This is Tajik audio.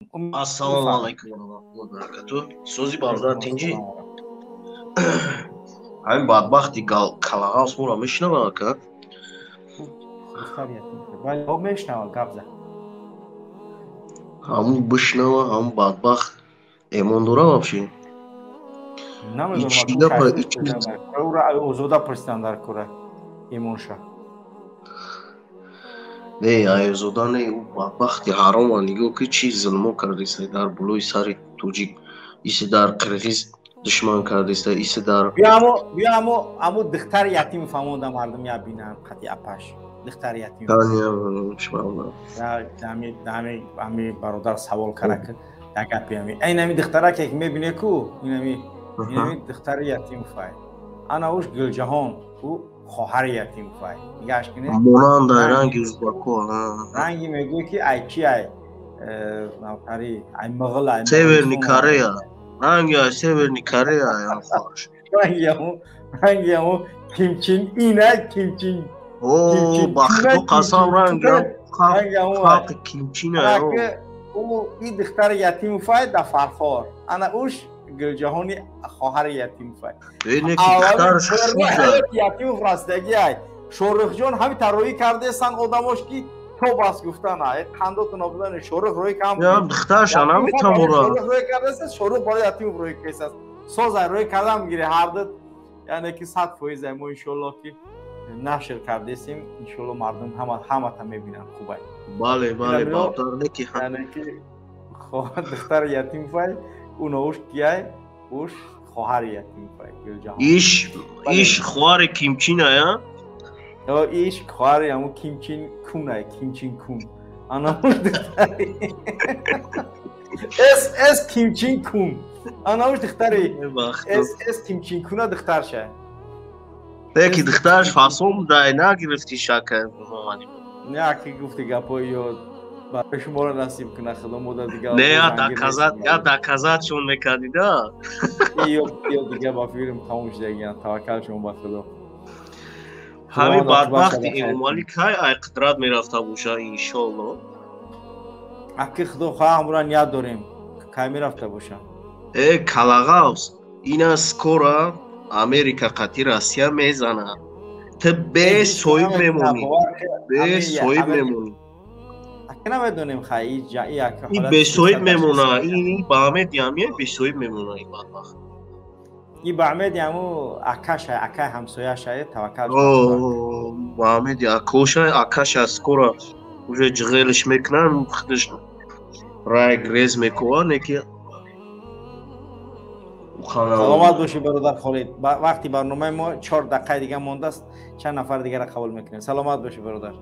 Ассалому алайкум ва раҳматуллоҳи ва баракатуҳ. Сози, бародар, тинҷӣ? Ҳамин бадбахти калағавс моро мешунава, ака? Мешунава, гап зад. Ҳамун бишнава, ҳамун бадбахт эмон дора вообще? Намедонам, Озода пурсидан дар кора эмонша. Не, Айзода не, ӯ бадбахти ҳарома. Нигоҳ ки чӣ зулмо кардиста дар болои сари тоҷик, иси дар қирғиз душман кардиста, иси дар Биё, амо духтари ятим фаҳмонда, мардум я бинанд қати апаш, духтари ятим. Ами бародар савол кара, як гапи ами инами духтараке ки мебине ку, инами духтари ятим фай, ана уш Гулҷаҳон, ӯ хоҳари ятим фай, нигаш кине. Монанда ранги узбако. Ранги мегӯй ки ай чи, ай навкари, ай муғул, ай Северный Корея, ранги ай Северный Корея ай хоҳарш. Ранги аму Кимчин ин, ай Кимчин. О, ба Худо қасам, ранги халқи Кимчин ай. Ӯ и духтари ятимфай да Фархор, ана уш Гулҷаҳони хоҳари ятимфай. Ятимов растагӣ ай Шорихҷон ҳами тарроҳӣ кардесан одамош ки то бас гуфтан, ай қандотон обудани Шорух рӯй кам. Духтарша наметамора. Шорух рӯй кардеса, Шорух барои Ятимов рӯй кесаст, созай рӯй кардам гире ҳарду, яъне ки 100% ай. Мо иншоалло ки нашр кардесим, иншоалло мардум ҳамата мебинанд, хубай. Бале, бародар, неки. Яъне ки духтари ятимфай, уно уш кияй, уш хоҳари ятимфай Гулҷаҳон. Иш хоҳари Кимчин ая. Иш хоҳари ҳамун Кимчин кун ай, Кимчин кун, ана уш духтари С Кимчин кун, ана уш духтари С Кимчин куна духтарша. Неки духтараш фасон будай, нагирифти шака. Не, аки гуфти гапои ё барои шуморо насиб куна Худо, мода дига. Не, я доказать, я доказать шон мекарди да. Ё дига ба филм тамом шудагиан, таваккал шумо ба Худо. Ҳамин бадбахти Эмомалӣ кай ай қудрат мерафта боша, иншоалло? Аки, Худо хоҳа, ҳамура ният дорем, кай мерафта боша. Э, калағавс, ина скоро Америка қати Россия мезанад, ту бесоҳиб мемонӣ, бесоҳиб мемонӣ. Намедонем, хай. Ин бесоҳиб мемона, ин ба Аҳмеди ҳамия бесоҳиб мемона, ин бадбахт. И ба Аҳмеди ҳаму акаша, акай ҳамсояша, таваккал. Ба Аҳмеди акоша, акаша скоро уже ҷиғелш мекунан, худаш рай грез мекува, неки. Саломат бошӣ, бародар Холид. Вақти барномаи мо 4 дақиқаи дига мондааст, чанд нафар дигара қабул мекунем. Саломат бошӣ, бародар.